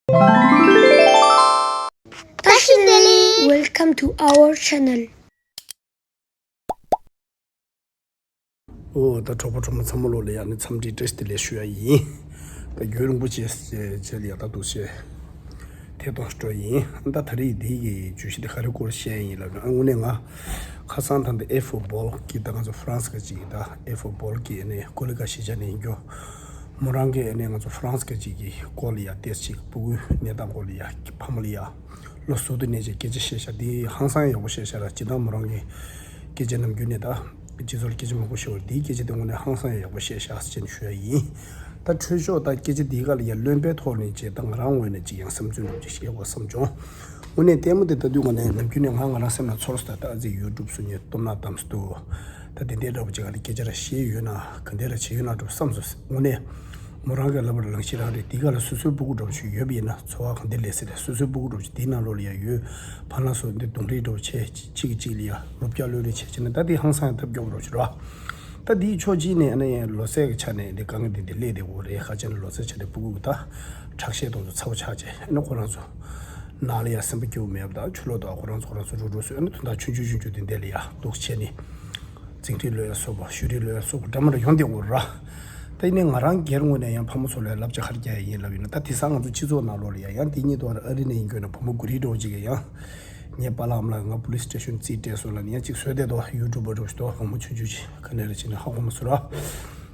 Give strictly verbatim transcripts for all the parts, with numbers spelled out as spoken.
བཀྲ་ཤིས་བདེ་ལེགས། Welcome to our channel. ཨོ། ད་གྲོགས་པོ་གྲོགས་མོ་ཚང་མ་ལོ་ལ་ཡང་ནི་འཚམས་འདྲི་བཀྲ་ཤིས་བདེ་ལེགས་ཞུ་ཡ་ཡིན། ད་རྒྱུན་རིང་པོ་བྱས་བྱས་ལ་ཡ་ད་འདུག་བྱས་ཐད་གཏོང་སྤྲོད་ཡིན། ད་ད་རེས་འདི་གི་བརྗོད་གཞི་དེ་ག་རེ་སྐོར་བཤད་ཡིན་ལབ་ན། ཨ་དངོས་གནས་ང་ཁ་སང་ད་འདི་ཨེ་ཧྥོ་བོལ་གི་ད་ང་ཚོ་ཧྥ་རན་སི་ག་ཅིག་གི་ད་ཨེ་ཧྥོ་བོལ་གི་ཨ་ནི་ཀོ་ལི་ག་གཞིས་ཆགས་ནས་ཡིན་རྒྱུ། མོ་རང་གི་ཨ་ནི་ང་ཚོ་ཧྥ་རན་སི་ག་ཅིག་གི་སྐོར་ལ་ཡ་ཏེས་ཅིག་སྤུ་གུའི་གནས་སྟངས་སྐོར་ལ་ཡ་ཕ་མ་ལ་ཡ། ལོ་ཟུར་དུ་གནས་ཀྱི་སྐད་ཆ་བཤད་ཤག་འདི་ཧང་སང་ཡག་པོ་བཤད་ཤག་ར། སྤྱིར་བཏང་མོ་རང་གི་སྐད་ཆ་ནམ་རྒྱུན་ནས་ད་སྤྱི་ཚོགས་ལ་སྐད་ཆ་མང་པོ་ཤོར། འདིའི་སྐད་ཆ་དེ་དངོས་གནས་ཧང་སང་ཡག་པོ་བཤད་ཤག་ཟེར་ནས་ཞུ་ཡ་ཡིན། ད་འཕྲོས་ཤོག་ད་སྐད་ཆ་འདིའི་སྒང་ལ་ཡ་རློན་པའི་ཐོག་ནས་བྱས་ད་ང་རང་ངོས་ནས་ཅིག་ཡང་བསམ་ཚུལ་འདྲ་པོ་ཅིག་བཤད་དགོས་བསམ་བྱུང་། དངོས་གནས་ལྟད་མོ་དེ་ལྟ་དུས་ངོས་ནས་ནམ་རྒྱུན་ནས་ང་ང་རང་སེམས་ལ་ཚོར་སོང་། ད་ཨ་ཙི་ཡུ་ཊུབ་སུ་ངས་སྟོབས་ན་བསྡམས་སུ་འདུག་ད་དེ་འདྲའི་འདྲ་པོ་ཅིག་སྒང་ལ་སྐད་ཆ་ར་བཤད་ཡོད་ན་ག་འདྲ་ར་བྱས་ཡོད་ན་འདྲ་པོ་བསམ་སོང་། དངོས་གནས། མོ་རང་གི་ལབ་པ་རང་གཤིས་རང་རེད། དེ་ག་ལ་སོ་སོའི་སྤུ་གུ་འདྲ་པོ་ཞིག་ཡོད་པ་ཡིན་ན་ཚོར་བ་གང་འདྲ་སླེབས་སྲིད་རེད། སོ་སོའི་སྤུ་གུ་འདྲ་པོ་ཞིག་དེའི་ནང་ལོགས་ལ་ཡང་ཡོད། ཕ་ལ་སོ་འདི་རྡུང་རེས་འདྲ་པོ་བྱས་གཅིག་གིས་གཅིག་ལ་ཡང་རོ་བརྒྱབ་གློད་རེས་བྱས་བྱས་ན་ད་དེ་ཧང་སང་ཡང་ཐབས་སྐྱོ་པོ་འདྲ་པོ་ཞིག་རེད་བ། ད་དེའི་ཕྱོགས་གཅིག་ནས་ཨ་ནི་ལོ་ཚད་ཀྱི་ཆ་ནས་འདི་དཀའ་ངལ་འདི་འདི་སླེབས་བསྡད་ཡོད་རེད། ཁ་ཆེ་ན་ལོ་ཚད་ཆ་ནས་སྤུ་གུ་གི་ད་ཁྲག་ཤེད་དང་ཚ་པོ་ཆགས་བྱས་ཨ་ནི་ཁོ་རང་ཚོ་ནང་ལ་ཡང་སེམས་པ་སྐྱིད་པོ་མེད་པ་དང་ཆུ་ལོག་དང་ཁོ་རང་ཚོ་ཁོ་རང་ཚོ་རུག་རུག་སོང་། ཨ་ནི་དོན་དག་ཆུང་ཆུང་ཆུང་ཆུང་དེ་འདྲ་ལ་ཡང་འདུག་བྱས་ནས། འཛིང་རེས་གློད་ཡ་སོགས་པ་ཞུ་རེས་གློད་ཡ་སོགས་པ་འདྲ་མི་འདྲ་ཡོང་བསྡད་ཡོད་ར། ད་ཡིན་ནའི་ང་རང་སྒེར་ངོས་ནས་ཡང་ཕ་མ་ཚོ་ལ་བསླབ་བྱ་ག་རེ་རྒྱག་ཡ་ཡིན་ལབ་ཡིན་ན། ད་དེང་སང་ང་ཚོ་སྤྱི་ཚོགས་ནང་ལོགས་ལ་ཡ་ཡང་དེ་གཉིས་དོར་ཨ་རི་ནས་ཡིན་དགོས་ན་བུ་མོ་དགུ་རིགས་འདྲ་བོ་ཅིག་གིས་ཡང་ངའི་པཱ་ལགས་ཨ་མ་ལགས་ང་པོ་ལིས་སི་ཊེ་ཤོན་རྩིས་སྤྲད་སོང་ལབ་ནས་ཡང་ཅིག་བཟོས་བསྡད་འདུག་ཡུ་ཊུབ་པ་འདྲ་བོ་ཞིག་འདུག་བུ་མོ་ཆུང་ཆུང་ཅིག་ག་ནས་རེད་ཅིག་ནས་ཧ་གོ་མ་སོང་ར།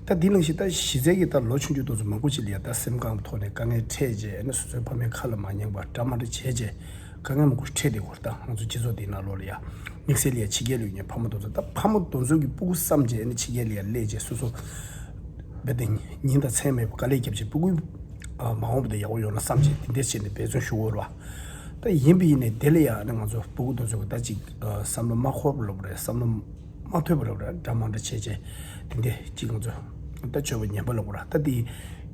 ད་དེ་ནང་བཞིན་ད་གཞི་རྩའི་གི་ད་ལོ་ཆུང་ཆུང་དེ་ཚོ་མང་པོ་ཅིག་ལ་ཡ་ད་སེམས་ཁམས་ཐོག་ནས་དཀའ་ངལ་འཕྲད་རྗེས་ཨ་ནི་སོ་སོའི་ཕ་མའི་ཁ་ལ་མ་ཉན་པ་འདྲ་མི་འདྲ་བྱས་རྗེས། དཀའ་ངལ་མང་པོ་འཕྲད་བསྡད་ཡོད་རེད། ད་ང་ཚོ་སྤྱི་ཚོགས་འདིའི་ནང་ལོགས་ལ་ཡ་དམིགས་བསལ་ལ་ཡ་ཕྱི་རྒྱལ་ལ་ཡོད་མཁན་ཕ་མ་དེ་ཚོ། ད་ཕ་མ་དེ་ཚོ་གི་སྤུ་གུ་བསམ་བྱས་ནས་ཕྱི་རྒྱལ་ལ་ཡ་སླེབས་བྱས་སོ་སོ་རྦད་དེ་ཉིན་དང་མཚན་མེད་པར་དཀའ་ལས་བརྒྱབ་བྱས་སྤུ་གུ་མ་འོངས་པ་དེ་ཡག་པོ་ཡོང་ན་བསམ་བྱས་དེ་འདྲས་བྱས་ནས་འབད་བརྩོན་ཞུ་དགོས་རེད་བ། ད་ཡིན་པ་ཡིན་ནའི་དེ་ལ་ཡ་ནི་ང་ཚོ་སྤུ་གུ་དེ་ཚོ་གི་ད་ཅིག་བསམ་བློ་མ་འཁོར་བ་ལབ་རེད། བསམ་བློ་མ་ཐོས་པ་ལབ་རེད། འདྲ་མི་འདྲ་བྱས་བྱས་དེ་འདྲས་ཅིག་ང་ཚོ་ད་སྤྱོད་པ་ངན་པ་ལབ་དགོས་རེད། ད་དེ།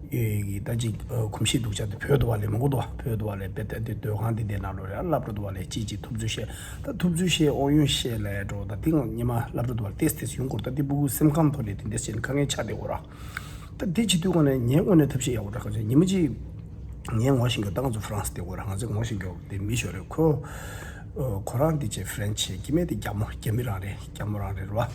ཨེ་ད་ཅིག་ཨ་གོམས་གཤིས་སྡུག་ཅག་དེ་བོད་དུ་བ་ལས་མང་པོ་འདུག་བ། བོད་དུ་བ་ལས་དཔེ་ད་དེ་སྡོད་ཁང་དེ་དེ་ནང་ལོགས་རེད། སློབ་གྲྭ་དུ་བ་ལས་ཅིག་ཅིག་ཐུབ་ཚོད་བཤད། ད་ཐུབ་ཚོད་བཤད་དབང་ཡོན་བཤད་ལས་འགྲོ། ད་དེ་ངོ་ཉི་མ་སློབ་གྲྭ་དུ་བ་ལ་ཏེས་ཏེས་ཡོང་དགོས། ད་དེ་སྤུ་གུ་སེམས་ཁམས་ཐོག་ལས་དེ་འདྲ་བཤད་ན་དཀའ་ངལ་ཆགས་བསྡད་ཡོད་ར། ད་དེ་བྱེད་དུས་ཁོ་ནས་ངའི་ངོས་ནས་ཐབས་ཤེས་ཡག་པོ་འདྲ་ག་ཚོད་ཉི་མ་གཅིག་ངས་ངོ་ཤེས་མཁན་ད་ང་ཚོ་ཧྥ་རན་སི་དེ་གོ་ར། ང་ཚོས་ངོ་ཤེས་མཁན་དེ་མི་ཞིག་རེད། ཁོ་ཁོ་རང་དེ་ཆེ་ཧྥ་རན་སི་ཆེ་སྐྱེ་དམན་དེ་རྒྱ་མོ་རྒྱ་མི་རང་རེད། རྒྱ་མོ་རང་རེད་ར།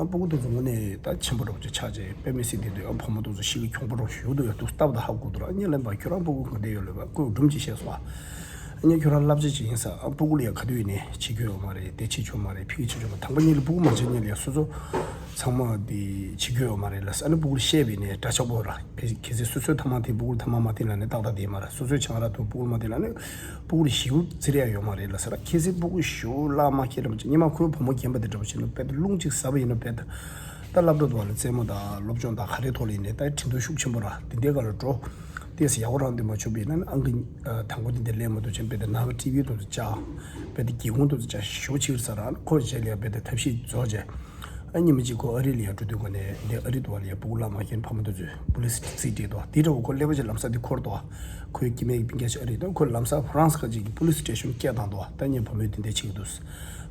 ཨ་སྤུ་གུ་དེ་ཚོ་དངོས་གནས་ད་ཆེན་པོ་འདྲ་པོ་ཅིག་ཆགས་རྗེས་དཔེ་མི་སྲིད་དེ་དུས་ཨ་བུ་མོ་དེ་ཚོ་གཤིས་ཀ་གྱོང་པོ་འདྲ་པོ་ཞིག་ཡོད་འདུག་ཡ། འདུག་སྟབས་དང་ཧ་གོ་འདུག་ར། ཨ་ནི་ལན་པ་ཁྱོད་རང་སྤུ་གུ་ག་འདྲ་ཡོད་ལབ་པ་ཁོས་སྒྲུང་ཅིག་བཤད་སོང་། ཨ་ནི་ཁྱོད་རང་བསླབ་བྱ་ཅིག་ཡིན་ས། ཨ་སྤུ་གུ་ལ་ཡ་ག་དུས་ཡིན་ནའི་བྱེད་རྒྱུ་ཡོད་མ་རེད། དེ་བྱེད་ཆོག་མ་རེད། ཕ་གི་བྱེད་ཆོག་མ། དང་པོ་ཉིད་ལ་སྤུ་གུ་མ་བྱེད་ཉིད་ལ་ཡ་སོ་སོ་ཚང་མ་དེ་བྱེད་རྒྱུ་ཡོད་མ་རེད་ལབ་ས། ཨ་ནི་སྤུ་གུ་ལ་བཤད་པ་ཡིན་ནའི་འདྲ་ཆགས་པོ་ར། གལ་གལ་སྲིད་སོ་སོའི་ཐ་མག་འཐེན་སྤུ་གུ་ལ་ཐ་མག་མ་འཐེན་ལབ་ནའི་ཏག་ཏག་དེ་མ་རེད། སོ་སོའི་ཆང་རག་འཐུང་སྤུ་གུ་ལ་མ་འཐེན་ལབ་ནའི་སྤུ་གུ་ལ་ཞེ་པོ་བརྩི་རེ་ཡ་ཡོད་མ་རེད་ལབ་ས་ར། གལ་སྲིད་སྤུ་གུ་ཞེ་པོ་བླ་མ་ཁྱེད་རང་ཉི་མ་ཁོའི་བུ་མོ་རྒན་པ་དེ་འདྲ་པོ་བྱས་ན་དཔེ་ད་རླུང་གཅིག་ཟ་བ་ཡིན་ན་དཔེ་ད་ད་སློབ་གྲྭ་དུ་བ་ལ་རྩེད་མོ་དང་སློབ་སྦྱོང་དང་ག་རེ་ཐོག་ལ་ཡིན་ནའི་ད་འགྲན་བསྡུར་ཤུགས་ཆེན་པོ་ར། དེ་འདྲའི་སྒང་ལ་འགྲོ། ཏོག་ཙམ་ཡག་པོ་རང་འདོན་མ་བྱུང་བ་ཡིན་ན་ཨང་ཀི་དང་པོ་དེ་འདྲ་ལེན་མ་ཐུབ་ཅིང་དཔེ་ད་ནང་གི་ཊི་ཝི་དེ་ཚོ་བཅག་དཔེ་ད་སྒེའུ་ཁུང་དེ་ཚོ་བཅག་ཞེ་པོ་ཆེ་རེད་ཟེར་ར། ཁོ་རྗེས་ལ་ཡ་དཔེ་ད་ཐབས་ཤེས་རྫོགས་རྗེས། ཨ་ཉི་མ་གཅིག་ཁོ་ཨ་རི་ལ་ཡ་འགྲོ་དུས་སྒོ་ནས་འདི་ཨ་རི་དུ་བ་ལ་ཡ་སྤུ་གུ་བླ་མ་མཁན་ཕ་མ་དེ་ཚོས་པུ་ལིས་རྩིས་སྤྲད་འདུག་དེ་འདྲ་བོ་ཁོ་སླེབས་པ་ཅིག་ལམ་སང་དེ་འཁོར་འདུག་ཁོའི་སྐྱེ་དམན་གྱི་སྤུན་ཀྱག་ཅིག་ཨ་རི་དང་ཁོ་ལམ་སང་ཧྥ་རན་སི་ཁ་ཅིག་གི་པུ་ལིས་སི་ཊེ་ཤོན་སྐད་བཏང་འདུག་ད་ངའི་བུ་མོས་དེ་འདྲ་བྱེད་ཀྱི་འདུག་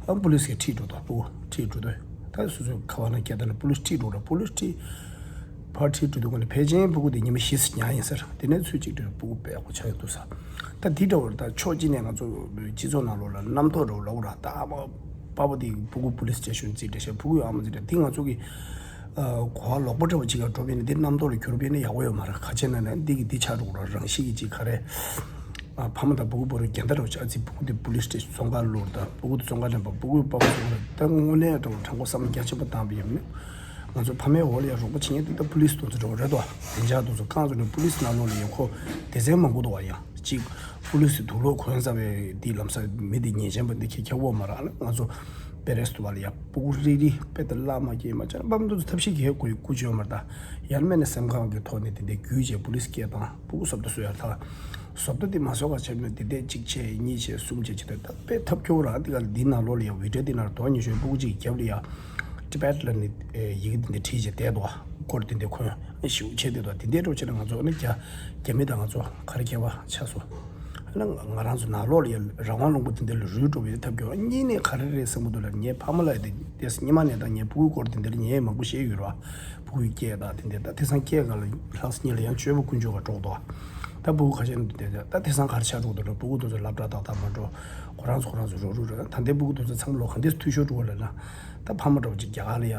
ཨ་པུ་ལིས་ཀྱིས་ཁྲིད་འགྲོ་འདུག་སྤུ་གུ་ཁྲིད་འགྲོ་དུས་ད་སོ་སོའི་ཁ་བ་ན་སྐད་བཏང་ནས་པུ་ལིས་ཁྲིད་འགྲོ་ར། པུ་ལིས་ཁྲིད་ཕར་ཁྲིད་འགྲོ་དུས་སྒོ་ནས་ཕལ་ཆེར་སྤུ་གུ་དེ་ཉི་མ་བཞི་ཙམ་ཉལ་ཡིན་ཟེར། དེ་ནས་ཚུར་གཅིག་སྒྲིལ་སྤུ་གུ་དཔེ་ཡག་པོ་ཆགས་ཡོང་འདུག་ཟེར། ད་འདི་འདྲ་བོར་ད་ཕྱོགས་གཅིག་ནས་ང་ཚོ་སྤྱི་ཚོགས་ནང་ལོགས་ལ་རྣམ་རྟོག་འདྲ་བོ་ལབ་དགོས་ར། ད་ཨ་མ་པ་ཕ་དེ་སྤུ་གུ་པུ་ལིས་སི་ཊེ་ཤོན་རྩིས་སྤྲད་ཤག་སྤུ་གུ་ཨ་མ་རྩིས་སྤྲད་དེ་ང་ཚོ་གི་ཨ་གོ་བ་ལོག་པ་འདྲ་བོ་ཅིག་ལ་འགྲོ་བ་ཡིན་ན་འདི་རྣམ་རྟོག་ལ་གྱུར་པ་ཡིན་ན་ཡག་པོ་ཡོད་མ་རེད། ག་བྱས་ན་ན་འདི་གི་འདི་ཆགས་འགྲོ་གི་ར། རང་ཤི་གི་ཅིག་ག་རེ་ཨ་ཕ་མ་དང་སྤུ་གུ་བར་འགལ་ཟླ་འདྲ་བོ་ཅིག་ཨ་ཙི་སྤུ་གུ་དེ་པུ་ལིས་སི་ཊེ་ཤོན་བཙོན་ཁང་བླུགས་ར། ད་སྤུ་གུ་དེ་བཙོན་ཁང་འདྲ་པ་སྤུ་གུའི་པ་ཕ་བཙོན་ཁང་ད་དངོས་གནས་འདྲ་བོ་དྲང་པོ་བསམ་བློ་རྒྱ་ཆེན་པོ་བཏང་པ་ཡིན་ན་ང་ཚོ་ཕ་མའི་འོག་ལ་ཡ་རོགས་པ་བྱེད་མཁན་དེ་ད་པུ་ལིས་དེ་ཚོ་འདྲ་བོ་རེད་དོ། བདེ་འཇགས་དེ་ཚོ་རྐང་བཙུགས་ནས་པུ་ལིས་ནང་ལོགས་ལ་ཡོད་ཁོ་སྡེ་ཚན་མང་པོ་འདུག་བ། ཡང་གཅིག་པུ་ལིས་དུག་ལོག་གོན་ཚར་བའི་འདི་ལམ་སང་མི་འདི་ཉེས་ཅན་པ་འདི་ཁྱེད་ཁྱེད་དགོས་མ་རེད། ཨ་ནི་ང་ཚོ་པེ་རེ་སི་དུ་བ་ལ་ཡ་སྤུ་གུ་རིག་རིག་དཔེ་དེ་བླ་མ་སྐྱེས་མ་ཆགས་ན་པ་མི་འདི་ཚོ་ཐབས་ཤེས་གལ་དགོས་ཀུ་ཅི་ཡོད་མ་རེད། ད་ཡར་མེད་ནས་སེམས་ཁམས་ཀྱི་ཐོག་ནས་དེ་འདྲའི་རྒྱུས་བྱས་པུ་ལིས་སྐད་བཏང་སྤུ་གུ་བཟོ་ལྟ་བཟོ་ཡ་ད་བཟོ་ལྟ་དེ་མ་བཟོ་ག་བྱས་ན་དེ་འདྲའི་གཅིག་བྱས་གཉིས་བྱས་གསུམ་བྱས་བྱས་ད་དཔེ་ཐབས་སྐྱོ་བོ་ར། འདི་ག་ལ་འདི་ནང་ལོགས་ལ་ཡ་བི་ཌི་ཡོ་འདི་ནང་ལ་དོ་ཉི་ཤོས་སྤུ་གུ་གཅིག་རྒྱབ་ལ་ཡ། ཊི་བེཊ་ལབ་ནས་ཡི་གེ་འདི་འདྲ་བྲིས་བྱས་བསྡད་འདུག་སྐོར་དེ་འདྲ་གོན་ཞེ་པོ་བྱས་བསྡད་འདུག་དེ་འདྲའི་འདྲ་བྱས་ན་ང་ཚོ་ནི་རྒྱ་རྒྱ་མི་དང་ང་ཚོ་ག་རེ་ཁྱད་པར་ཆགས་སོང་། ཨ་ནི་ང་རང་ཚོ་ནང་ལོགས་ལ་ཡ་རང་དབང་ལུང་པ་དེ་འདྲ་ལ་རུལ་འགྲོ་བའི་ཐབས་སྐྱོ་བ་གཉིས་ནས་ག་རེ་རེད་བསམ་གྱི་འདུག་ལ། ངའི་ཕ་མ་ལ་ཡ་དེ་དེ་སྔོན་མ་ནས་ད་ངའི་སྤུ་གུའི་སྐོར་དེ་འདྲ་ལ་ངས་མང་པོ་བཤད་ཡོད་ར། སྤུ་གུའི་སྐད་དང་དེ་འདྲ་ད་དེང་སང་སྐད་ག་ལ་ལྷག་སྙིང་ལ་ཡང་གཅོད་པ་ཀུན་སྤྱོད་པ་འགྲོ་འདུག་ད་སྤུ་གུ་ཁ་ཤས་འདུག་དེ་ད་དེང་སང་ག་རེ་ཆགས་འགྲོ་གི་འདུག་ལ། སྤུ་གུ་དེ་ཚོ་སློབ་གྲྭ་ཏག་ཏག་མ་འགྲོ། ཁོ་རང་ཚོ་ཁོ་རང་ཚོ་རུག་རུག་རེད། ད་ལྟའི་སྤུ་གུ་དེ་ཚོ་ཚང་མ་ལོ་ག་འདྲས་འཐུས་ཤོར་འགྲོ་གི་ལབ་ན། ད་ཕ་མ་འདྲ་བོ་ཅིག་རྒྱ་གར་ལ་ཡ་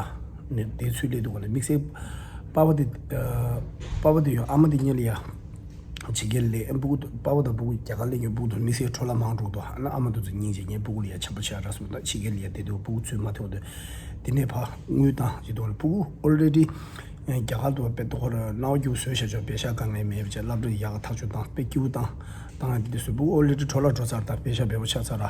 ནས་དེ་ཚུར་སླེབས་དུས་ག་ལ་དམིགས་བསལ་པ་ཕ་དེ་ཨ་པ་ཕ་དེ་ཡང་ཨ་མ་དེ་གཉིས་ལ་ཡ་ཕྱི་རྒྱལ་སླེབས། ཨ་སྤུ་གུ་དེ་པ་ཕ་དང་སྤུ་གུ་རྒྱ་གར་སླེབས་མཁན་སྤུ་གུ་དེ་དམིགས་བསལ་འཕྲོ་བརླག་མང་འགྲོ་གི་འདུག་ཨ་ནི་ཨ་མ་དེ་ཚོ་སྙིང་རྗེ། ངའི་སྤུ་གུ་ལ་ཡ་འཆམ་པོ་བྱས་ར་སོང་། ད་ཕྱི་རྒྱལ་ལ་ཡ་བསྡད་དུས་སྤུ་གུ་ཚུར་མ་ཐོན་དུས་དེ་ནས་ཕར་དངུལ་བཏང་བྱེད་དུས་ག་ལ་སྤུ་གུ་ཨོལ་རེ་ཌི་རྒྱ་གར་དུ་བ་དཔེ་ཏོག་ཁོ་ར་རྣ་བ་རྒྱུག་བཟོས་བྱས་ཆོག་པེ་ཤ་དཀའ་ངལ་མེད་པ་བྱས། སློབ་གྲྭ་ཡག་ག་ཐག་ཆོད་བཏང་། དཔེ་སྐྱིད་པོ་བཏང་བཏང་། ཡང་དེ་དུས་སུ་སྤུ་གུ་ཨོལ་རེ་ཌི་འཕྲོ་བརླག་འགྲོ་ཚར། ད་པེ་ཤ་བེ་བོ་ཆགས་ཚར་ར།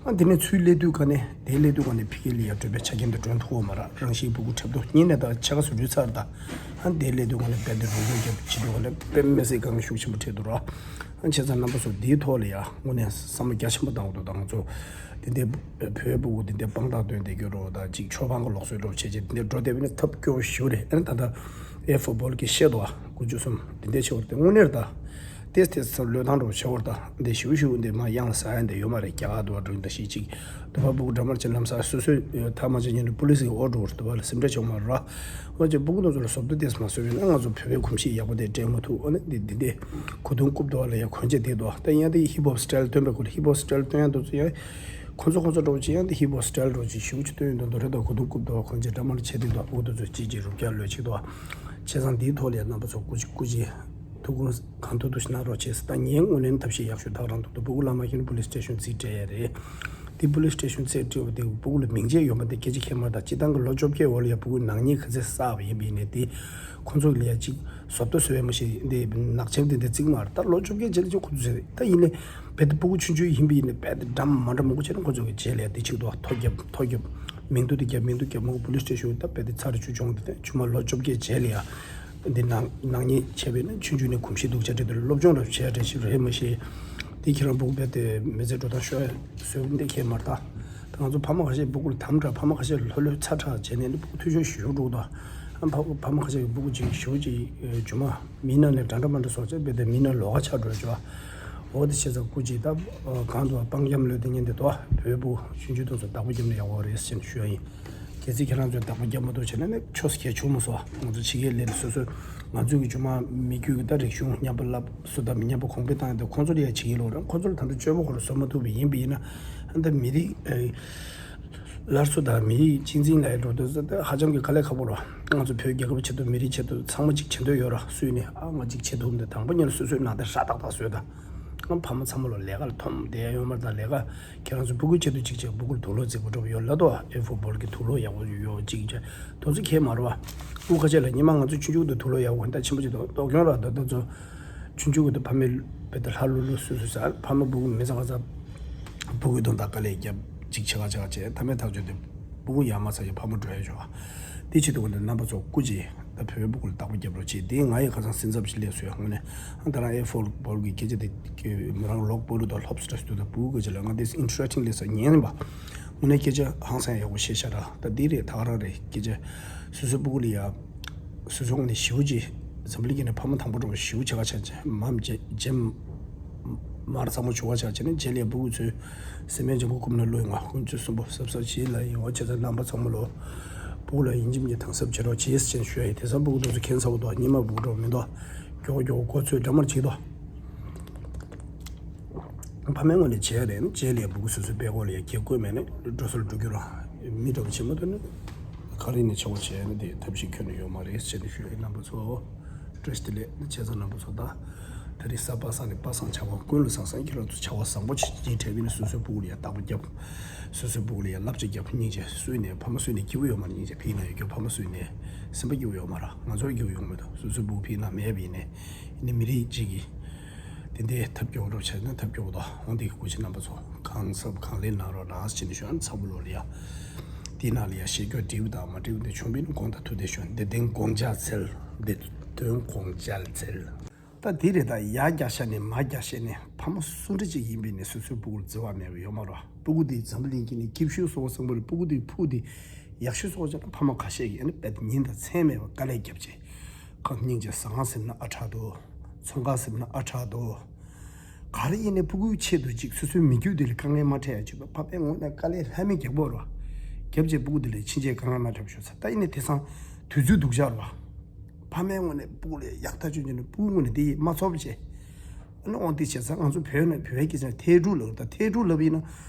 ཨ་དེ་ནས་ཚུར་སླེབས་དུས་ག་ནས་དེ་སླེབས་དུས་ག་ནས་ཕ་གི་ལ་ཡ་འགྲོ་བའི་ཆ་རྐྱེན་དེ་སྒྲོན་ཐུབ་ཀྱི་མ་རེད། རང་བཞིན་སྤུ་གུ་འཁྲབ་སྟོན་གཉིས་ནས་ད་ཕྱེད་ཀ་ཚུར་འགྲུལ་ཚར། ད་ཨ་དེ་སླེབས་དུས་ག་ནས་དཔེ་དེ་རུག་རུག་རྒྱབ་བྱེད་དུས་ག་ནས་དཔེ་མི་སྲིད་དཀའ་ངལ་ཤུགས་ཆེན་པོ་འཕྲད་འདུག་ར། ཨ་བྱས་ཙང་རྣམ་པ་ཚོ་འདིའི་ཐོག་ལ་ཡ་དངོས་གནས་བསམ་བློ་རྒྱ་ཆེན་པོ་བཏང་དགོས་འདུག་ད་ང་ཚོ་དེ་འདྲའི་བོད་སྤུ་གུ་དེ་འདྲའི་དཔང་རྟགས་སྟོན་བསྡད་རྒྱུ་རོ། ད་ཅིག་ཆོས་ཕང་གི་ལུགས་སྲོལ་འདྲ་བོ་བྱས་བྱས་དེ་འདྲའི་འགྲོ་བསྡད་པ་ནི་ཐབས་སྐྱོ་བོ་ཞེ་པོ་རེད། ཨ་ནི་ད་ལྟ་ཨེ་ཧྥུ་སྦོལ་གྱིས་བཤད་འདུག་ཨ། དགུ་བཅུ་གསུམ་དེ་འདྲའི་ཆེ་བ་རེད་དེ། དངོས་གནས་རེད། ད་ཏེས་ཏེས་ཚུར་བློས་བཏང་འདྲ་བོ་བྱེད་པ་རེད། ད་འདི་ཞུ་ཞུ་འདི་མ་གཡང་ལ་ཟ་ཡ་འདི་ཡོད་མ་རེད། རྒྱ་གར་དུ་བ་འགྲོ་འདི་ཞིག་ཅིག་དུ་བ་སྤུ་གུ་འདྲ་མར་ཅིག་ལམ་སང་སོ་སོས་ཐག་མ་ཆོད་ཉིན་རེ་པུ་ལི་སི་གི་འོ་འགྲོ་བར་དུ་བ་ལ་སེམས་ཁྲལ་བྱུང་མ་རེད། འོ་ཅེ་སྤུ་གུ་དེ་ཚོ་ལ་བཟོ་ལྟ་ཏེས་མ་བཟོས་པས་ན་ང་ཚོ་བོད་པའི་གོམས་གཤིས་ཡག་པོ་དེ་སྤྲད་མ་ཐུབ། འོ་ན་འདི་འདི་འདི་གོ་དུང་རྐུབ་དུ་བ་ལ་ཡ་གོན་ཆས་དེ་དུ་བ། ད་ཡང་དེ་ཧིབ་ཧོབ་སི་ཊལ་སྟོན་པའི་སྐོར། ཧིབ་ཧོབ་སི་ཊལ་སྟོན་ཡ་དུ་ཚོ་ཡ་ཁོ་ཚོ་ཁོ་ཚོ་འགྲོ་ཅི་ཡང་དེ་ཧིབ་ཧོབ་སི་ཊལ་འགྲོ་ཅི་ཞུ་ཅི་སྟོན་ཡོད་འདུག་རེད། དུ་གོ་དུང་རྐུབ་དུ་བ་གོན་ཆས་འདྲ་མར་ཆས་དེ་དུ་བ། སྤུ་གུ་དེ་ཚོ་ཅི་ཅི་རུབ་རྒྱག་ལོས་ཅིག་དུ་བ། བྱས་ཙང་འདིའི་ཐོག་ལ་ཡ་རྣམ་པ་ཚོ་སྐུ་མཁྱེན་སྐུ་མཁྱེན་ཐུགས་ཁུར་གང་ཐུབ་ཐུབ་ཞིག་གནང་རོགས་བྱས། ད་ངའི་ངོས་ནས་ཐབས་ཤེས་ཡག་ཤོས་ད་ག་རང་འདུག་ད་སྤུ་གུ་ལ་མ་ཤེས་ན་པུ་ལིས་སི་ཊེ་ཤན་རྩིས་སྤྲད་ཡ་རེད། དེ་པུ་ལིས་སི་ཊེ་ཤན་རྩིས་སྤྲད་པ་དེ་སྤུ་གུ་ལ་མིང་ཆད་ཡོད་མ་དེ་སྐད་ཆ་ཁྱད་མ་རེད། ད་སྤྱི་བཏང་གི་ལོ་བཅོ་བརྒྱད་འོག་ལ་ཡ་སྤུ་གུའི་ནག་ཉེས་ག་ཚད་བསགས་པ་ཡིན་པ་ཡིན་ནའི་དེ་ཁོ་ཚོ་ལ་ཡ་ཅིག་བཟོ་ལྟ་བཟོ་ཡ་མ་ཤེས་འདི་ནག་ཆེན་དེ་འདི་རྩིས་མ་རེད། ད་ལོ་བཅོ་བརྒྱད་རྗེས་ལ་ཅིག་ཁོ་ཚོ་ཟེར་ད་ཡིན་ནའི་བེད་དེ་སྤུ་གུ་ཆུང་ཆུང་ཡིན་པ་ཡིན་ནའི་བེད་དེ་འདྲ་མ་འདྲ་མང་པོ་བྱས་ན་ཁོ་ཚོ་གི་རྗེས་ལ་ཡ་དེ་ཅིག་འདུག་ཐོ་རྒྱབ་ཐོ་རྒྱབ་མིང་ཐོ་དེ་རྒྱབ་མིང་ཐོ་རྒྱབ་མ་གོ་པུ་ལིས་སི་ཊེ་ཤན་ད་བེད་དེ་ཚར་རེ་ཆུ་སྦྱོང་དེ་དེ་ཆུ་མ་ལོ་བཅོ་བརྒྱད་རྗེས་ལ་ཡ། འདི་ནག་ནག་ཉེས་བྱས་པས་ན་ཆུང་ཆུང་ནས་གོམས་གཤིས་སྡུག་ཅག་སྤྲད་དེ་སློབ་སྦྱོང་རབ་བྱས་རེད་ཞིག་རེད་མ་ཤེས། དེ་ཁྱེད་རང་སྤུ་གུ་བེད་དེ་མི་ཚེ་འགྲོ་སྟངས་ཤོད་བཟོས་འདི་ཁྱེད་མ་རེད། ད་ང་ཚོ་ཕ་མ་ཁ་ཤས་སྤུ་གུ་ལ་དམ་དྲག་ཕ་མ་ཁ་ཤས་ལྷོད་ལྷོད་ཚ་དྲག་བྱས་ནས་ནི་སྤུ་གུ་འཐུས་ཤོར་ཞིག་ཞུགས་འགྲོ་གི་འདུག་ཨ་ཕ་ཕ་མ་ཁ་ཤས་ཀྱི་སྤུ་གུ་ཅིག་ཞུགས་ཅིག་ཇུ་མ་མི་ནང་ནས་འདྲ་འདྲ་མ་འདྲ་སོགས་བྱས་བེད་དེ་མི་ནང་ལོགས་ཀ་ཆགས་འགྲོ་ཅོ། འོ་དེ་བྱས་ཙང་སྐུ་ཅིག་ད་གང་དུ་སྤང་རྒྱམ་ལོས་དེ་ཉིན་དེ་དོ་བོད་སྤུ་གུ་ཆུང་ཆུང་དེ་ཚོ་བདག་པོ་རྒྱབ་ན་ཡག་པོ་རེད་ཟེར་ནས་ཞུ་ཡ་ཡིན། གལ་སྲིད་ཁྱེད་རང་ཚོས་བདག་པོ་རྒྱབ་མ་ཐུབ་བྱས་ན་ནི་ཆོས་སུ་གལ་བྱུང་མ་སོང་། ང་ཚོ་ཕྱི་རྒྱལ་སླེབས་ནས་སོ་སོའི་ང་ཚོའི་གི་ཆུང་མ་མི་རྒྱུད་ཀྱི་ད་རིག་གཞུང་མཉམ་པོ་བསླབ། སུ་དང་མཉམ་པོ་གོང་འཕེལ་བཏང་ཡ་དེ་ཁོང་ཚོ་ལ་ཡ་ཕྱི་རྒྱལ་ལོག་རེད། ཁོང་ཚོ་ལ་ད་ལྟ་སྤྱོད་པ་ཁོ་རང་བཟོ་མ་ཐུབ་པ་ཡིན་པ་ཡིན་ན་ཨ་ད་མི་རིགས་སླར་གསོ་དང་མི་རིགས་གཅེས་འཛིན་ལ་ཡ་འགྲོ་དུས་ད་ཧ་ཅང་གི་དཀའ་ལས་ཁག་པོ་རེད། ང་ཚོ་བོད་རྒྱལ་ཁབ་ཆེད་དུ་མི་རིགས་ཆེད་དུ་ཚང་མ་གཅིག་བྱེད་འདོད་ཡོད་ར། སུས་ནི་ཨ་ང་གཅིག་བྱེད་ཐུབ་འདི་དང་པོ་ཉིད་ལ་སོ་སོའི་ནང་དེ་ཧྲ་ཏག་ཏག་བཟོས་ད། ང་ཕ་མ་ཚང་མ་ལོ་ལས་ཀ་ལ་འཐོམ་བསྡད་ཡ་ཡོད་མ་རེད། ད་ལས་ཀ་ཁྱེད་རང་ཚོ་སྤུ་གུ་ཆེད་དུ་གཅིག་བྱས་སྤུ་གུར་དུག་ལོག་རྫིག་པོ་འགྲོ་བ་ཡོད་ལ་དོ་ཨེ་ཧྥུ་སྦོལ་གྱི་དུག་ལོག་ཡག་པོ་ཡོད་གཅིག་བྱས་དོ་ཚོ་ཁྱེད་མ་རེད་བ། སྤུ་གུ་ཁ་ཤས་ལ་ཉི་མ་ང་ཚོ་ཆུང་ཆུང་དུ་དུག་ལོག་ཡག་པོ་ད་ཆེན་པོ་ཅིག་དང་ལྟོགས་སྐྱོན་ར་ད་ད་ཚོ་ཆུང་ཆུང་གི་དུ་ཕ་མའི་བེ་ད་ལྷ་ལུ་ལུ་སུ་སུ་ཟ་ཕ་མ་སྤུ་གུ་མི་ཚ་བ་ཚ་སྤུ་གུའི་དོན་དག་དཀའ་ལས་རྒྱབ་གཅིག་བྱེད་ག་བྱེད་ག་བྱས་ཐ་མའི་ཐག་ཆོད་དེ་སྤུ་གུ་ཡག་མ་ཚ་ཡི་ཕ་མ་འགྲོ་ཡ་ཆོག་བ། དེ་ཆེད་དུ་འོན་ཏེ་རྣམ་པ་ཚོ་སྐུ་མཁྱེན་ད་བོད་པའི་སྤུ་གུ་ལ་བདག་པོ་རྒྱབ་རོགས་བྱེད། དེ་ང་ཡི་ཁ་སང་སེམས་འཚབ་ཞིག་སླེབས་སོང་ཡ། དངོས་གནས་ཨ་ད་རང་ཨེ་ཧྥུ་སྦོལ་གྱི་སྐད་ཆ་དེ་མོ་རང་ལོག་སྤོ་ལུ་དང་ལྷོབ་སི་ཊ་སི་དུ་དང་སྤུ་གུ་སྐད་ཆ་ལ་ང་དེ་ཨིན་ཊ་རེ་སི་ཊིང་སླེབས་སོང་ཉན་པ། དངོས་གནས་སྐད་ཆ་ཧང་སང་ཡག་པོ་བཤད་ཤག་ར། ད་འདི་རེད་ད་ག་རང་རེད་སྐད་ཆ། སོ་སོའི་སྤུ་གུ་ལ་ཡ་སོ་སོའི་ངོས་ནས་ཞེ་པོ་ཅིག་འཛམ་བུ་གླིང་གི་ནས་ཕ་མ་དང་པོ་འགྲོ་བ་ཞེ་པོ་བྱེད་ག་ཆ་ཆ་མམ་ཇེ་ཇེ་མར་ཚང་མ་བྱུང་བ་ཆ་ཆ་ནས་རྗེས་ལ་ཡ་སྤུ་གུ་ཚོའི་སེམས་པའི་འཇམ་པོ་ཀུམ་ན་ལོས་ང་ཀུན་ཚོད་གསུམ་པོ་གཟབ་གཟབ་བྱེད་ལ་ཡིན། འོ་བྱས་ཙང་རྣམ་པ་ཚང་མ་ལོ་སྤུ་གུ་ལ་ཡིན་གཅིག་མིན་གཅིག་དང་གཟབ་བྱེད་རོགས་བྱེད་ཟེར་ཞུ་ཡ་ཡིན། དེང་སང་སྤུ་གུ་དེ་ཚོ་ཁྱད་མཚར་པོ་འདུག་སྙིང་མ་སྤུ་གུ་འགྲོ་མི་འདུག་མགྱོགས་མགྱོགས་གོ་ཚོད་འདྲ་མར་བྱེད་དོ། ཕ་མའི་ངོས་ནས་བྱས་རེད་ན་རྗེས་ལ་ཡ་སྤུ་གུ་སོ་སོའི་པད་ཀོ་ལ་ཡ་སྐྱེ་དགོས་མེད་ན་འགྲོ་སོར་འགྲོ་རྒྱུ་ར་མི་འདྲ་བ་བྱེད་མ་ཐུབ་ན་ག་རེ་ནས་བྱ་བ་བྱས་ན་དེ་ཐབས་ཤེས་ཁྱོན་ནས་ཡོད་མ་རེད་ཟེར་ནས་ཞུ་ཡ་ཡིན། རྣམ་པ་ཚོ། བཀྲ་ཤིས་བདེ་ལེགས། བྱས་ཙང་རྣམ་པ་ཚོ་ད། ད་རེས་གཟའ་པ་སངས་ནས་པ་སངས་ཆ་བ་ཀུན་ལ་བཟང་བསམ་ཁྱེད་རང་ཚོ་བྱ་བ་བཟང་པོ་བྱེད་ཀྱིན་བྲལ་བས་ནས་སོ་སོའི་སྤུ་གུ་ལ་ཡ་བདག་པོ་རྒྱབ། སོ་སོའི་སྤུ་གུ་ལ་ཡ་བསླབ་བྱ་རྒྱབ་སྙིང་རྗེ་སུས་ནས་ཕ་མ་སུས་ནས་སྐྱིད་པོ་ཡོད་མ་རེད། སྙིང་རྗེ་ཕི་ན་ཡོད་རྒྱུ་ཕ་མ་སུས་ནས་སེམས་པ་སྐྱིད་པོ་ཡོད་མ་རེད། ང་ཚོར་སྐྱིད་པོ་ཡོང་མི་འདུག་སོ་སོའི་སྤུ་གུ་ཕི་ན་མེད་པ་ཡིན་ནས་ཡིན་ནས་མི་རིགས་གཅིག་གིས་དེ་འདྲའི་ཐབས་སྐྱོ་བོ་བྱས་ན་ཐབས་སྐྱོ་བོ་དང་འོན་ཏེ་སྐུ་མཁྱེན་རྣམ་པ་ཚོ་གང་ཟབ་གང་ལེགས་གནང་རོགས་གནང་ཟེར་ནས་ཞུ་ཡ་ཚ་བོ་ལོ་ལ་ཡ། དེའི་ནང་ལ་ཡ་ཞེ་སྐྱོ་འབྲས་བུ་དང་མ་འབྲས་བུ་འདི་བྱུང་བས་ན་དགོངས་དག་ཐུགས་བདེ་ཞུ། འདི་དོན་དགོངས་འཇགས་འཚལ། འདི་དོན་དགོངས་འཇགས་འཚལ། ད་དེ་རེད། ད་ཡར་རྒྱག་ཤ་ནས་མར་རྒྱག་ཤ་ནས་ཕ་མ་སུ་འདྲ་ཅིག་ཡིན་པའི་ནས་སོ་སོའི་སྤུ་གུར་བརྩི་བ་མེད་པ་ཡོད་མ་རེད། སྤུ་གུ་དེ་འཛམ་བུ་གླིང་གི་ནས་སྐྱིད་ཤོས་སོགས་ཚང་པོ་རེད། སྤུ་གུ་དེ་ཕུགས་དེ་ཡག་ཤོས་སོགས་ཅན་ཕ་མ་ཁ་ཤས་ཀྱིས་ཨ་ནི་དཔེ་ཉིན་དང་མཚན་མེད་པར་དཀའ་ལས་བརྒྱབ་བྱས་ཁ་སྙིང་རྗེ་ཟ་ཁང་ཟིན་ན་ཨ་ཁྲག་འདུག་ཚོང་ཁང་ཟིན་ན་ཨ་ཁྲག་འདུག་ག་རེ་ཡིན་ནའི་སྤུ་གུའི་ཆེད་དུ་ཅིག་སོ་སོའི་མི་རྒྱུད་དེ་ལ་དཀའ་ངལ་མ་འཕྲད་ཡ་ཅིག་ཏུ་ཕ་མའི་ངོས་ནས་དཀའ་ལས་ལྷད་མེད་རྒྱག་དགོས་རེད་བ། རྒྱབ་བྱས་སྤུ་གུ་དེ་ལ་ཕྱིན་ཆད་དཀའ་ངལ་མ་འཕྲད་པ་ཞུ་ཚར། ད་ཡིན་ནའི་དེང་སང་དུས་ཚོད་སྡུག་ཅག་རེད་བ། ཕ་མའི་ངོས་ནས་སྤུ་གུ་ལ་ཡག་ཐག་ཆོད་ཀྱི་ནས་སྤུ་གུའི་ངོས་ནས་དེ་ཡིས་མ་ཚོར་བ་བྱས། ཨ་ནི་འོང་དེ་བྱས་ཙང་ང་ཚོ་བོད་ནས་བོད་པའི་སྐད་ཆ་ཐལ་འབྲུག་ལབ་ད། ཐལ་འབྲུག་ལབ་ཡིན་ན་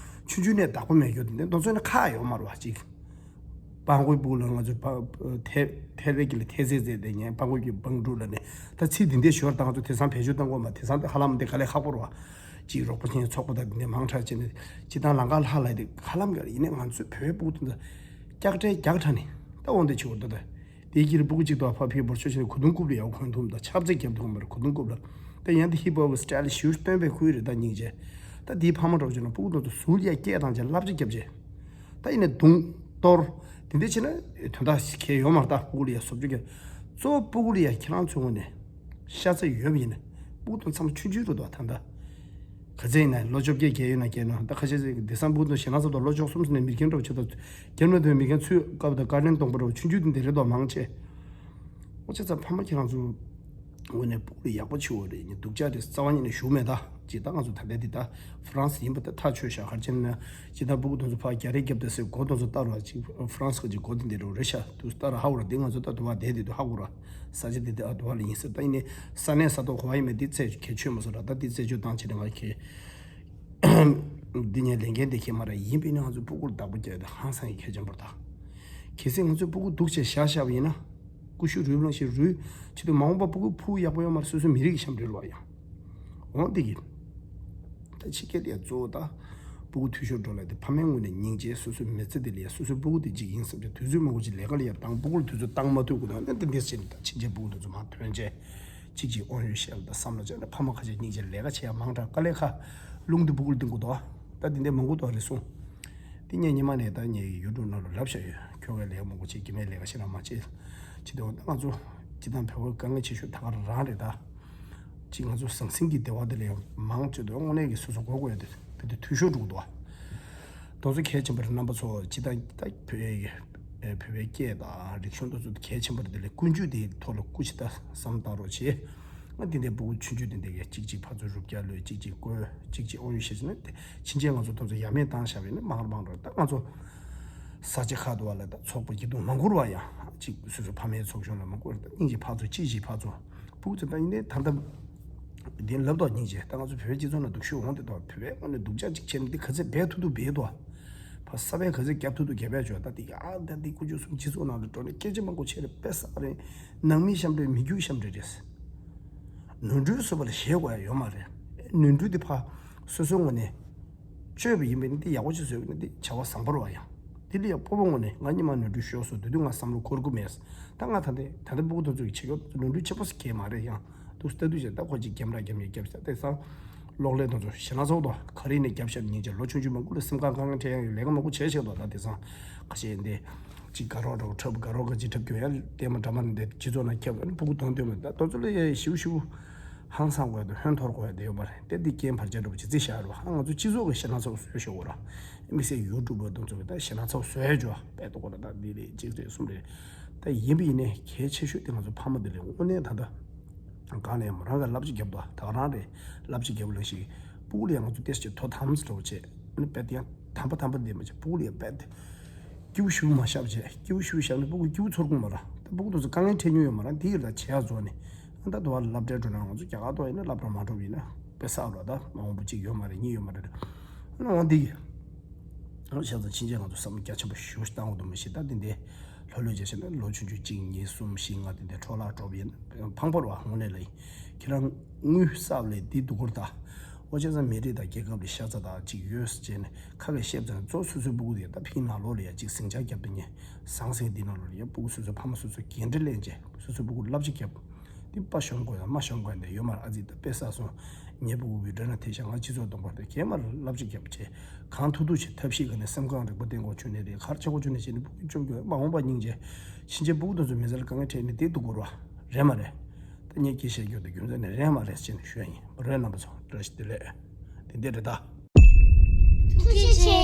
ཆུང་ཆུང་ནས་བདག་པོ་མེད་རྒྱུ་དེ་འདྲ་དེ་ཚོ་ནི་ཁག་ཡོད་མ་རེད་བ། ཅིག་སྤང་སྐོའི་སྤུ་གུ་ལ་ང་ཚོ་ཐལ་ཐལ་བའི་སྐད་ལ་ཐལ་ཟེར་ཟེར་དེ་ངས་སྤང་སྐོའི་སྐད་སྤང་སྦྲུག་ལབ་ནས། ད་ཚིག་འདི་འདྲའི་ཞོར་ད་ང་ཚོ་དེང་སང་བེད་སྤྱོད་གཏོང་དགོས་མ། དེང་སང་ད་ཧ་ལམ་འདི་དཀའ་ལས་ཁག་པོ་རེད་བ། ཅིག་རོགས་པ་ཆེན་ཚོགས་པ་དང་འདི་འདྲའི་མང་དྲགས་བྱས་ནས་སྤྱི་བཏང་ལམ་ཁ་ལྷག་ལ་དེ་ཧ་ལམ་ག་ཡིན་ནའི་ང་ཚོའི་བོད་པའི་སྤུ་གུ་དེ་འདྲ་སྐྱག་དྲལ་རྒྱག་དྲགས་ནས་ད་འོང་དེ་བྱེད་འོ་ད་ད། དེའི་རྒྱུད་ལ་སྤུ་གུ་གཅིག་དང་ཕ་ཕའི་འབོར་ཆོག་བྱས་ནས་གོས་ཐུང་རྐུབ་ལ་ཡག་གོན་ཐུབ་མ་ད། ཆབ་རྩེ་རྒྱབ་ཐུབ་མ་རེད་གོས་ཐུང་རྐུབ་ལ། ད་ཡང་དེ་ཧིབ་ཧོབ་སི་ཊལ་ཞིག་སྟོན་པའི་ཁུལ་རེད་ད་སྙིང་རྗེ། ད་དེའི་ཕ་མ་འདྲ་བོ་བྱས་ན་སྤུ་གུ་དེ་ཚོ་ཟུར་ཡ་སྐད་བཏང་བྱས་བསླབ་བྱ་རྒྱབ་བྱས། ད་ཡིན་ནའི་རྡུང་གཏོར། དེ་འདྲ་བྱས་ན་དོན་དག་གལ་ཡོད་མ་རེད་ད། སྤུ་གུ་ལ་ཡ་བཟོ་བཅོས་རྒྱབ། གཙོ་བོ་སྤུ་གུ་ལ་ཡ་ཁྱེད་རང་ཚོའི་ངོས་ནས་ཤ་ཚ་ཡོད་པ་ཡིན་ན་སྤུ་གུ་དེ་ཚང་མ་ཆུང་ཆུང་རེད་འདུག་ད་ལྟ། ག་ཚད་ཡིན་ན་ལོ་བཅོ་བརྒྱད་བརྒྱད་ཡོད་ན་བརྒྱད་ན་ད་ཁ་ཤས་ཅིག་དེང་སང་སྤུ་གུ་དེ་ཞེ་དྲག་ཚ་པོ་འདུག་ལོ་བཅུ་གསུམ་ཙམ་ནས་མི་རྒན་འདྲ་བོ་བྱེད་ད། རྒྱ་ནག་དུ་མི་རྒན་ཚོས་སྐབས་དང་དཀའ་ལས་སྟོང་པ་འདྲ་བོ་ཆུང་ཆུང་དེ་འདྲ་རེད་འདུག་མང་ཆེ། འོ་བྱས་ཙང་ཕ་མ་ཁྱེད་རང་ཚོ་ངོས་ནས་སྤུ་གུ་ལ་ཡག་པོ་བྱེད་འོ་རེད། ཡིན་སྡུག་ཅག་རེད་རྩ་བ་ཉིད་ནས་ཞུ་མེད་ད། ཅིག་ད་ང་ཚོ་ད་ལྟའི་འདི་ད་ཧྥ་རན་སི་ཡིན་པ་ད་ཐག་ཆོད་ཤག་ག་རེ་བྱས་ན་ཅིག་ད་སྤུ་གུ་དེ་ཚོ་ཕར་རྒྱ་རིགས་རྒྱབ་ད་ཟེར་གོ་དེ་ཚོ་ལྟ་རོགས། ཅིག་ཧྥ་རན་སི་ག་ཅིག་གོ་དེ་འདི་འདྲ་བོ་རེད་ཤག་འདུག་ལྟ་རོགས། ཧ་འོ་ར་འདི་ང་ཚོ་ད་དུ་བ་བསྡད་འདི་འདུག་ཧ་གོ་ར། ས་ཆ་འདི་འདི་ཨ་དུ་བ་ལ་ཡིན་ཟེར། ད་ཡིན་ནའི་ས་གནས་ས་ཐོག་ག་བ་ཡིན་མིན་འདི་རྩད་གལ་ཆོད་མ་སོང་ར། ད་འདི་རྩད་གཅོད་བཏང་བྱས་ནས་ང་ཁྱེད་འདི་ངའི་ལས་འགན་དེ་ཁྱེད་མ་ར་ཡིན་པས་ནི་ང་ཚོ་སྤུ་གུར་བདག་པོ་རྒྱག་ཡ་དེ་ཧང་སང་ཡི་གལ་ཆེན་པོ་རེད་ད། གལ་སྲིད་ང་ཚོས་སྤུ་གུ་སྡུག་ཆེ་བཞག་བཞག་པ་ཡིན་ན། ཀུ་ཤུ་རུལ་བླངས་ཤིག་རུལ། ཆེད་དུ་མ་འོངས་པ་སྤུ་གུ་ཕུགས་ཡག་པོ་ཡོད་མ་རེད། སོ་སོའི་མི་རིགས་ཀྱི་ཞབས་འདྲེན་རེད་བ་ཡང་། འོང་འདི་གི། ད་ཕྱི་རྒྱལ་དེ་ཡང་གཙོ་བོ་ད། སྤུ་གུ་འཐུས་ཤོར་འགྲོ་ལ་དེ་ཕ་མའི་ངོས་ནས་སྙིང་རྗེ། སོ་སོའི་མི་ཚེ་དེ་ལ་ཡང་སོ་སོའི་སྤུ་གུ་དེ་གཅིག་ཡིན་བསམ་བྱས་དུས་ཚོད་མང་པོ་ཅིག་ལས་ཀ་ལ་ཡང་བཏང་། སྤུ་གུ་ལ་དུས་ཚོད་བཏང་མ་ཐུབ་དགོས་ན་ནི་འདི་འདྲས་བྱས་ནས་ད་ཕྱིན་ཆད་སྤུ་གུ་དེ་ཚོ་མར་ཐོན་བྱས། གཅིག་གཅིག་དབང་ཡོད་བཤད་ལ་ད་བསམ་བློ་བྱས་ན་ཕ་མ་ཁ་ཤས་སྙིང་རྗེ། ལས་ཀ་བྱེད་ཡ་མང་དྲགས་དཀའ་ལས་ཁག་རླུང་དེ་སྤུ་གུར་ལྡིང་དགོས་འདུག་ད་འདི་འདྲས་མང་པོ་འདུག་རེད་གསུངས། དེ་ངས་ཉི་མ་ནས་ད་ངའི་ཡུ་ཊུབ་ནང་ལ་ལབ་བཞག་ཡོད། ཁྱོ་གའི་ལས་ཀ་མང་པོ་བྱེད་ཀྱི་མེད། ལས་ཀ་ཞེ་དྲག་མ་བྱེད། ཅི་དེ་འོ་ད་ང་ཚོ་སྤྱི་བཏང་བོད་པར་དཀའ་ངལ་ཆེ་ཤོས་ད་ག་རང་རེད་ད། ཅིག་ང་ཚོ་ཟང་ཟིང་གི་བདེ་བ་དེ་ལས་མང་ཆེ་དུ་དངོས་གནས་ཀྱི་སོ་སོ་དགོས་དགོས་ཡ་དེ་བོད་དུ་འཐུས་ཤོར་འགྲོ་གི་འདུག་བ། དེ་ཚོ་གལ་ཆེན་པོ་རེད། རྣམ་པ་ཚོ་སྤྱི་བཏང་ད་བོད་ཡ་གི་བོད་པའི་སྐད་དང་རིག་གཞུང་དེ་ཚོ་གལ་ཆེན་པོ་རེད། དེ་ལས་ཀུན་སྤྱོད་དེའི་ཐོག་ལ་སྐུ་ཅིག་ད་བསམ་བཏང་རོགས་བྱེད། ང་དེ་འདྲའི་སྤུ་གུ་ཆུང་ཆུང་དེ་འདྲ་གི་གཅིག་གཅིག་ཕར་ཚུར་རུབ་རྒྱག་ལོས་གཅིག་གཅིག་བཀོལ་གཅིག་གཅིག་དབང་ཡོད་བཤད་ཟེར་ན་དེ་ཕྱིན་ཆད་ང་ཚོ་དེ་ཚོ་ཡ་མེད་བཏང་བཞག་པ་ཡིན་ན་མང་རུ་མང་རུ། ད་ང་ཚོ་ས་ཆ་ཁག་ཏུ་བ་ལ་ད་ཚོགས་པ་སྐྱིད་སྡུག་མང་པོ་རེད་བ། ཡང་གཅིག་སོ་སོ་ཕ་མའི་ཚོགས་ཆུང་ལ་མང་པོ་རེད། ད་སྙིང་རྗེ་ཕར་ཚུར་གཅིག་གཅིག་ཕར་ཚུར་སྤུ་གུ་ཚོ་ད་ཡིན་ནའི་ད་ལྟ་འདི་ལབ་དོ་སྙིང་རྗེ། ད་ང་ཚོ་བོད་པའི་སྤྱི་ཚོགས་ནང་སྡུག་ཤོས་འོང་དེ་དོ། བོད་པའི་ངོས་ནས་སྡུག་ཅག་ཅིག་བྱས་ནས་འདི་ག་ཚད་འབད་ཐུབ་ཐུབ་འབད་དོ། ཕར་ས་བོན་ག་ཚོད་རྒྱབ་ཐུབ་ཐུབ་རྒྱབ་ཡ་བྱོས། ད་འདི་ཡ་ད་འདི་ཀུན་སྤྱོད་གསུམ་སྤྱི་ཚོགས་ནང་ལ་འགྲོ་ནས་སྐད་ཆ་མང་པོ་བྱས་རེད། དཔེ་བསགས་རེད། ནང་མི་ཞབས་འདྲེན་མི་རྒྱུ་ཞབས་འདྲེན་རེད། ནོར་འཁྲུལ་བཟོས་པ་ལ་ཞེད་དགོས་ཡ་ཡོད་མ་རེད། ནོར་འཁྲུལ་འདི་ཕར་སོ་སོའི་ངོས་ནས་བཅོས་པ་ཡིན་པས་ནི་འདི་ཡག་པོ་ཅིག་བཟོས་པས་ནི་འདི་བྱ་བ་བཟང་པོ་རེད་བ། ཡང་འདི་ལ་ཡང་སྤོ་བོ་ངོས་ནས་ང་ཉི་མ་ནོར་འཁྲུལ་ཤོར་སོང་། དེ་དུས་ང་བསམ་བློ་འཁོར་གི་མེད། ད་ང་ད་ལྟ་ད་ལྟ་སྤུ་གུ་དེ་ཚོ་གི་བྱེད་སྐབས་ནོར་འཁྲུལ་ཆེ་པོ་ཞིག་གས་མ་རེད། ཡང་འདུག་ལྟ་དུས་བྱས་ད་ཁོ་ཅིག་གེམ་ར་གེམ་ཡོད་རྒྱབ་ཤག་དེང་སང་གློག་ཀླད་དེ་ཚོ་ཞེ་ན་ཚ་བོ་དང་ག་རེ་ནས་རྒྱབ་ཤག་ཉིན་བྱེད་ལོ་ཆུང་ཆུང་མང་པོ་ལ་སེམས་ཁམས་དཀའ་ངལ་འཕྲད་ཡ་ཡོད། ལས་ཀ་མང་པོ་བྱས་ཤག་དང་ད་དེང་སང་ཁ་ཤས་འདི་ཅིག་དགའ་རོགས་འདྲ་བོ་འཁྲབ་དགའ་རོགས་ག་ཅིག་འཁྲབ་རྒྱུ་ཡང་ལྟད་མོ་འདྲ་མ་འདི་སྤྱི་ཚོགས་ནང་ཁྱབ་ཡོད་ན་སྤུ་གུ་གདོང་སྟོན་མ་ད་དེ་ཚོ་ལ་ཡ་ཞིབ་ཞིབ་ཧང་སང་དགོས་དང་ཧོན་འཐོར་དགོས་ཡ་དེ་ཡོད་མ་རེད། དེ་འདི་རྐྱེན་བར་ཆད་འདྲ་བོ་ཅིག་རྩི་བཞག་རེད་བ། ཧ་ང་ཚོ་སྤྱི་ཚོགས་ཀྱི་ཞེ་ན་ཚ་བོ་བཟོས་ཤོག་གོ་ར། དམིགས་བསལ་ཡུ་ཊུབ་པ་དེ་ཚོ་གི་ད་ཞེ་ན་ཚ་བོ་བཟོས་ཡ་བྱོས་བ། དཔེ་ཏོག་གོ་ར་ད་འདི་རེད་གཅིག་རེད་གསུམ་རེད། ད་ཡིན་པ་ཡིན་ནའི་གལ་ཆེ་ཤོས་དེ་ང་ཚོ་ཕ་མ་འདི་ལས་དངོས་གནས་ད་ལྟ་གང་ནས་ཡང་མ་རང་ག་བསླབ་བྱ་རྒྱབ་དོ། ད་ག་རང་རེད། བསླབ་བྱ་རྒྱབ་ལ་ཞིག་སྤུ་གུ་ལ་ཡང་ང་ཚོ་ཏེས་ཅིག་དོ་དམ་ཟེར་བ་བྱས་ཨ་ནི་དཔེ་དེ་ཡང་དམ་པ་དམ་པ་འདི་མ་བྱས་སྤུ་གུ་ལ་ཡང་དཔེ་དེ་སྐྱིད་པོ་ཞིག་མ་བཞག་བྱས་སྐྱིད་པོ་ཞིག་བཞག་ནས་སྤུ་གུ་སྐྱིད་པོ་ཚོར་གི་མ་ར། ད་སྤུ་གུ་དེ་ཚོ་དཀའ་ངལ་འཕྲད་མྱོང་ཡོད་མ་ར། འདི་ཡི་ལ་བྱས་ཡ་རྫོགས་ནས་ཨ་ད་དུ་བ་ལ་སློབ་གྲྭའི་འགྲོ་ན་ང་ཚོ་རྒྱ་གར་ཐོག་ཡིན་ན་སློབ་གྲྭ་མ་འགྲོ་བ་ཡིན་ན་དཔེ་བསགས་རོགས། ད་མ་འོངས་པ་གཅིག་ཡོད་མ་རེད་གཉིས་ཡོད་མ་རེད། ཨ་ནི་འོང་འདི་གི་ཨ་ཤ་ཚ་ཕྱིན་ཆད་ང་ཚོ་བསམ་བློ་རྒྱ་ཆེན་པོ་ཞེ་པོ་ཞིག་བཏང་དགོས་འདུག་མི་ཤེས། ད་འདི་འདྲའི་ལྷོད་ལྷོད་བྱས་བྱས་ན་ལོ་ཆུང་ཆུང་གཅིག་གཉིས་གསུམ་བཞི་ལྔ་དེ་འདྲའི་འཕྲོ་བརླག་འགྲོ་བ་ཡིན་ན་ཕངས་པོ་རེད་བ། དངོས་གནས་ལ་ཡིན། ཁྱེད་རང་དངུལ་གསར་པ་ལས་འདི་སྡུག་གོ་རེད་ད། ཨོ་བྱས་ཙང་མི་རིགས་དང་རྒྱལ་ཁབ་ལ་ཤ་ཚ་དང་གཅིག་ཡོད་ཟེར་བྱས་ནས་ཁ་གིས་བཤད་ཙང་གཙོ་སོ་སོའི་སྤུ་གུ་དེ་ད་ཕིའི་ནང་ལོགས་ལ་ཡ་གཅིག་ཟིང་ཆ་བརྒྱབ་སྟེ་ཉེ་ཟང་ཟིང་འདི་ནང་ལོགས་ལ་ཡ་སྤུ་གུ་སོ་སོའི་ཕ་མ་སོ་སོའི་འགན་འཁྲི་ལེན་བྱས་སོ་སོའི་སྤུ་གུ་བསླབ་བྱ་བརྒྱབ། འདི་དཔའ་ཞོམ་དགོས་དང་མ་ཞོམ་དགོས་འདི་ཡོད་མ་རེད། ཨ་ཙི་ད་དཔེ་བསགས་སོང་། ངའི་སྤུ་གུ་བི་ཌི་ཡོ་ནང་ཐེབས་ཤག་ང་སྤྱི་ཚོགས་སྟོང་པར་དེ་གས་མ་རེད། བསླབ་བྱ་བརྒྱབ་བྱས་གང་ཐུབ་ཐུབ་བྱས་ཐབས་ཤེས་ག་ནས་སེམས་ཁམས་རིག་པ་བསྟེན་དགོས་བྱུང་ནས་རེད། ག་རེ་བྱེད་དགོས་བྱུང་ནས་བྱས་ནས་སྤུ་གུ་བཅོམ་རྒྱུ་མ་འོངས་པ་སྙིང་རྗེ། ཕྱིན་ཆད་སྤུ་གུ་དེ་ཚོ་མི་ཚེ་ལ་དཀའ་ངལ་འཕྲད་ནས་དེ་སྡུག་གོ་རེད་བ། རེད་མ་རེད། ད་ངས་སྐད་ཆ་བཤད་རྒྱུ་དེ་རྒྱུ་མཚན་ནི་རེད་མ་རེད་ཟེར་ནས་ཞུ་ཡ་ཡིན། མ་རེད་རྣམ་པ་ཚོ་བཀྲ་ཤིས་བདེ་ལེགས། དེ་འདྲ་རེད་ད། ཐུགས་རྗེ་ཆེ།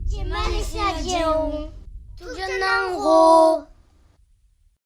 རྗེས་མ་ནས་བཤད་རྒྱུ་ཡོང་། ཐུགས་རྗེ་གནང་གོ།